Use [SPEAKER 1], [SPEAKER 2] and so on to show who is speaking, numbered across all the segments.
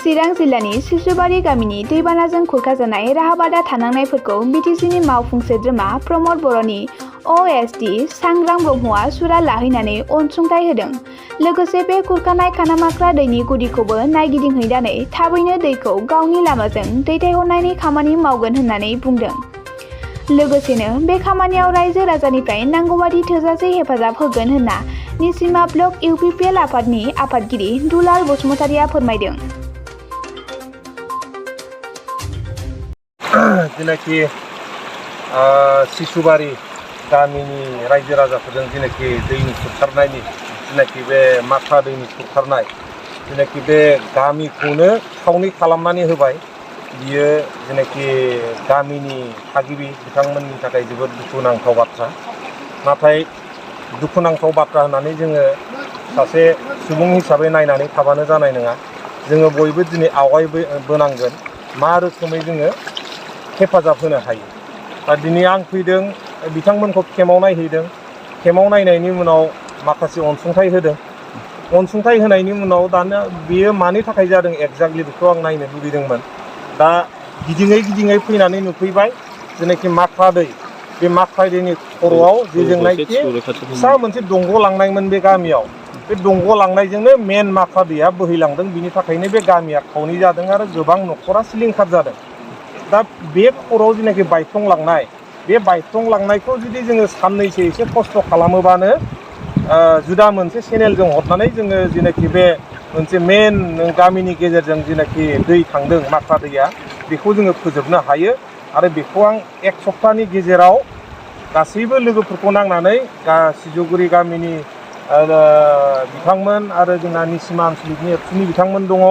[SPEAKER 1] चिरां जिल्लानि सिसुबारि गामिनि दैबानाजों खुरखाजानाय राहाबादा थानांनायफोरखौ बिटिसिनि मावफुं सोद्रोमा प्रमद बर'नि OSD सांग्रां ब्रह्मआ सुरा लाहैनानै अनसुंथाइ होदों। लोगोसे बे खुरखानाय खानामाक्रा दैनि गुदिखौबो नायगिदिंहैनानै थाबैनो दैखौ गावनि लामाजों दैथायहरनायनि खामानि मावगोन होननानै बुंदों। लोगोसेनो बे खामानियाव रायजो राजानिफ्राय नांगौबादि थोजासे हेफाजाब होगोन होनना निसिमा ब्लक UPPL आफादनि आफादगिरि दुलाल बसुमतारिया फोरमायदों।
[SPEAKER 2] जेनाखि सिसुबारि गामिनि रायजो राजाफोरजों जेनाखि दैनि खुरखारनायनि जेनाखि बे माख्रा दैनि खुरखारनाय जेनाखि बे गामिखौनो खावनै खालामनानै होबाय। बियो जेनाखि गामिनि थागिबि बिथांमोननि थाखाय जोबोद दुखुनांथाव बाथ्रा। नाथाय दुखुनांथाव बाथ्रा होननानै जोङो सासे सुबुं हिसाबै नायनानै थाबानो जानाय नङा। जोङो बयबो दिनै आवगायबोनांगोन मा रोखोमै जोङो हेफाजाब होनो हायो। दा दिनै आं फैदों बिथांमोनखौ केम्पआव नायहैदों। केम्पआव नायनायनि उनाव माखासे अनसुंथाइ होदों। अनसुंथाइ होनायनि उनाव दानो बेयो मानि थाखाय जादों एक्जाक्टलि बेखौ आं नायनो लुबैदोंमोन। दा गिदिङै फैनानै नुफैबाय जेनाखि माख्रा दै बे माख्रा दैनि खर'आव जेजोंनाखि फिसा मोनसे दंग' लांनायमोन बे गामियाव। बे दंग' लांनायजोंनो मेन माख्रा दैया बोहैलांदों। बिनि थाखायनो बे गामिया खावनै जादों आरो गोबां न'खरा सिलिंखार जादों। दा बे खर'आव जेनाखि बायफ्लंलांनाय बे बायफ्लंलांनायखौ जुदि जोङो साननैसो एसे खस्थ' खालामोबानो जुदा मोनसे चेनेलजों हरनानै जोङो जेनाखि बे मोनसे मेन गामिनि गेजेरजों जेनाखि दै थांदों माख्रा दैया बेखौ जोङो फोजोबनो हायो। आरो बेखौ आं एक सप्तानि गेजेराव गासैबो लोगोफोरखौ नांनानै सिजुगुरि गामिनि बिथांमोन आरो जोंना निसिमा आनसलिकनि एबसुनि बिथांमोन दङ।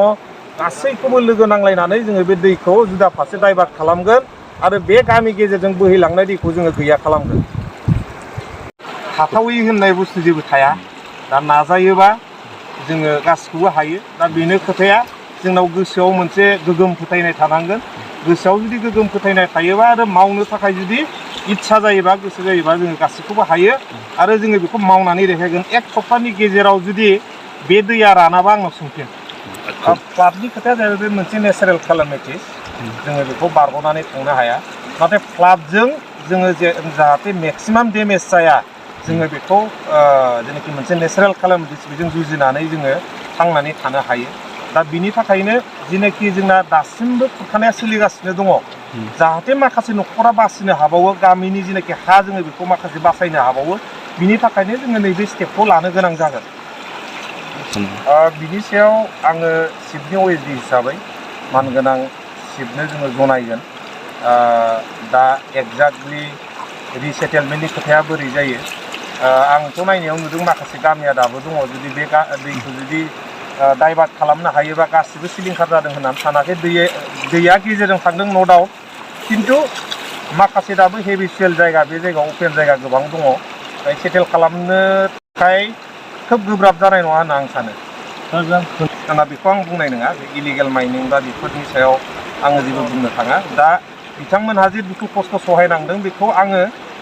[SPEAKER 2] गासैखौबो लोगो नांलायनानै जोङो बे दैखौ जुदा फारसे डाइभार्ट खालामगोन आरो बे गामि गेजेरजों बोहैलांनाय दैखौ जोङो गैया खालामगोन। हाथावै होननाय बुस्थु जेबो थाया। दा नाजायोबा जोङो गासिखौबो हायो। दा बेनो खोथाया जोंनाव गोसोआव मोनसे गोगोम फोथायनाय थानांगोन। गोसोआव जुदि गोगोम फोथायनाय थायोबा आरो मावनो थाखाय जुदि इच्छा जायोबा गोसो जायोबा जोङो गासिखौबो हायो आरो जोङो बेखौ मावनानै देखायगोन। एक सप्तानि गेजेराव जुदि बे दैया रानाबा आंनाव सोंफिन। फ्लाडनि खोथाया जाहैबाय बे मोनसे नेचारेल केलामिटि। जोङो बेखौ बारग'नानै थांनो हाया। नाथाय फ्लाडजों जोङो जाहाथे मेक्सिमाम डेमेज जाया जोङो बेखौ जेनाखि मोनसे नेचारेल केलामिटिस बेजों जुजिनानै जोङो थांनानै थानो हायो। दा बिनि थाखायनो जेनाखि जोंना दासिमबो खुरखानाया सोलिगासिनो दङ। जाहाथे माखासे न'खरा बासिनो हाबावो गामिनि जेनाखि हा जोङो बेखौ माखासे बासायनो हाबावो। बिनि थाखायनो जोङो नैबे स्टेपखौ लानो गोनां जागोन। बिनि सायाव आङो चिफनि OSD हिसाबै मानगोनां चिफनो जोङो जनायगोन। दा एक्जाक्टलि रिसेटेलमेन्टनि खोथाया बोरै जायो आंथ' नायनायाव नुदों माखासे गामिया दाबो दङ। जुदि बे दैखौ जुदि डाइभार्ट खालामनो हायोबा गासिबो सिलिंखार जादों होननानै सानाखै। दैया गेजेरजों थांदों न' डाउट। खिन्थु माखासे दाबो हेबिसुवेल जायगा बे जायगायाव अपेन जायगा गोबां दङ। ओमफ्राय सेटेल खालामनो थाखाय खोब गोब्राब जानाय नङा होनना आं सानो। दा बेखौ आं बुंनाय नङा। इलिगेल माइनिं बा बेफोरनि सायाव आङो जेबो बुंनो थाङा। दा बिथांमोनहा जे दुखु खस्थ' सहायनांदों बेखौ आङो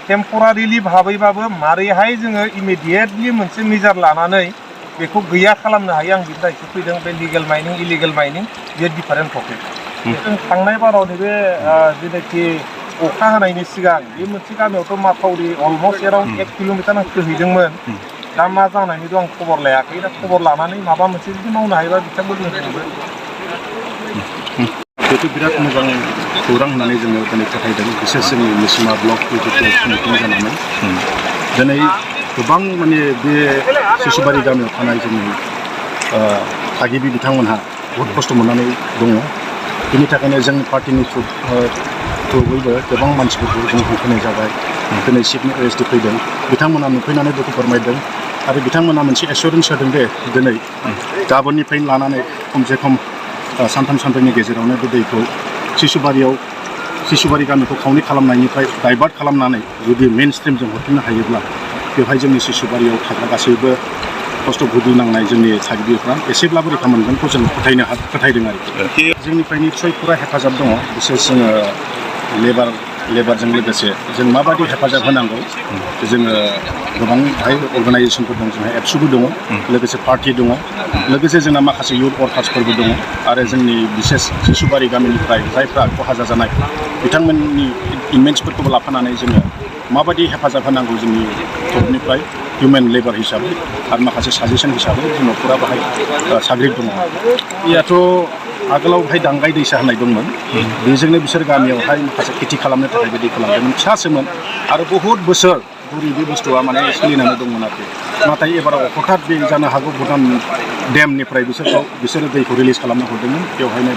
[SPEAKER 2] टेम्परारिलि भाबैबाबो मारैहाय जोङो इमिडियेटलि मोनसे मेजार लानानै बेखौ गैया खालामनो हायो आं बिनि थाखायसो फैदों। बे लिगेल माइनिं इलिगेल माइनिं बेयो डिफारेन्ट टपिक। जों थांनाय बाराव नैबे जेनाखि अखा हानायनि सिगां बे मोनसे गामियावथ' माथावरि अलमस्ट एराउन्ड 1 किल'मिटार आं खोहैदोंमोन। दा मा जानायनि दं आं खबर लायाखै। दा खबर लानानै माबा मोनसे जुदि मावनो हायोबा बिथांमोनजों
[SPEAKER 3] बेथ' बिराद मोजां खौरां होननानै जोङो दिनै फोथायदों। बिसोर जोंनि निसिमा ब्लक UPPL मिटिं जानानै दिनै गोबां माने बे सिसुबारि गामियाव थानाय जोंनि थागिबि बिथांमोनहा बहुद खस्थ' मोननानै दङ। बिनि थाखायनो जोंनि पार्टिनि थ्रुयैबो गोबां मानसिफोरखौ जों हांख्रायनाय जाबाय। दिनै चिफनि OSD फैदों। बिथांमोना नुफैनानै दुखु फोरमायदों आरो बिथांमोना मोनसे एसुरेन्स होदों दे दिनै गाबोननिफ्रायनो लानानै खमसे खम सानथाम सानब्रैनि गेजेरावनो बे दैखौ सिसुबारि गामिखौ खावनै खालामनायनिफ्राय डाइभार्ट खालामनानै जुदि मेन स्ट्रिमजों हरफिननो हायोब्ला बेवहाय जोंनि सिसुबारियाव थाग्रा गासैबो खस्थ' भुगिनांनाय जोंनि थागिबिफ्रा एसेब्लाबो रैखा मोनगोनखौ जों फोथायदों आरोखि। जोंनिफ्राय निस्सय फुरा हेफाजाब दङ। बिसोर जोङो लेबार लेबारजों लोगोसे जों माबायदि हेफाजाब होनांगौ जोङो गोबां बेहाय अर्गानाइजेसनफोर दं जोंहा एबसुबो दङ लोगोसे पार्टि दङ लोगोसे जोंना माखासे इयुथ वर्कार्सफोरबो दङ आरो जोंनि बिसेस सिसुबारि गामिनिफ्राय जायफ्रा खहा जाजानाय बिथांमोननि इमेन्सफोरखौबो लाफानानै जोङो माबायदि हेफाजाब होनांगौ जोंनि तरफनिफ्राय हिउमेन लेबार हिसाबै आरो माखासे साजेसन हिसाबै जोंनावफोरा बाहाय साग्रिद दङ बेयाथ' आगोलाव बाहाय दांगाय दैसा होननाय दंमोन बेजोंनो बिसोर गामियावहाय माखासे खेथि खालामनो थाखाय बिदि खालामदोंमोन फिसासोमोन आरो बहुद बोसोर बुरि बे बुस्थुआ माने सोलिनानै दंमोन आरोखि नाथाय एबाराव हठात बे जानो हागौ भुटान डेमनिफ्राय बिसोरो दैखौ रिलिज खालामनो हरदोंमोन बेवहायनो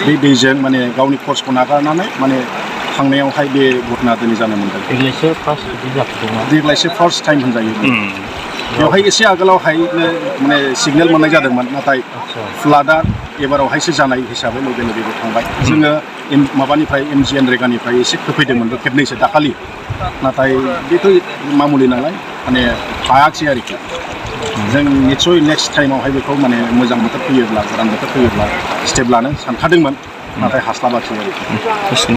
[SPEAKER 3] बे दैजों माने गावनि कर्सखौ नागारनानै माने थांनायावहाय बे घटना दिनै जानो मोनदों देग्लायसो फार्स्ट टाइम होनजायो बेवहाय एसे आगोलावहाय माने सिगनेल मोननाय जादोंमोन नाथाय फ्लाडआ एबारावहायसो जानाय हिसाबै लोगो लोगो थांबाय जोङो माबानिफ्राय MGN रेगानिफ्राय एसे होफैदोंमोन खेबनैसो दाखालि नाथाय बेथ' मामुलि नालाय माने हायाखिसै आरोखि जों निस्सय नेक्स्ट टाइमावहाय बेखौ माने मोजां बोथोर फैयोब्ला गोरान बोथोर फैयोब्ला स्टेप लानो सानखादोंमोन नाथाय हास्लाबाखिसै आरोखि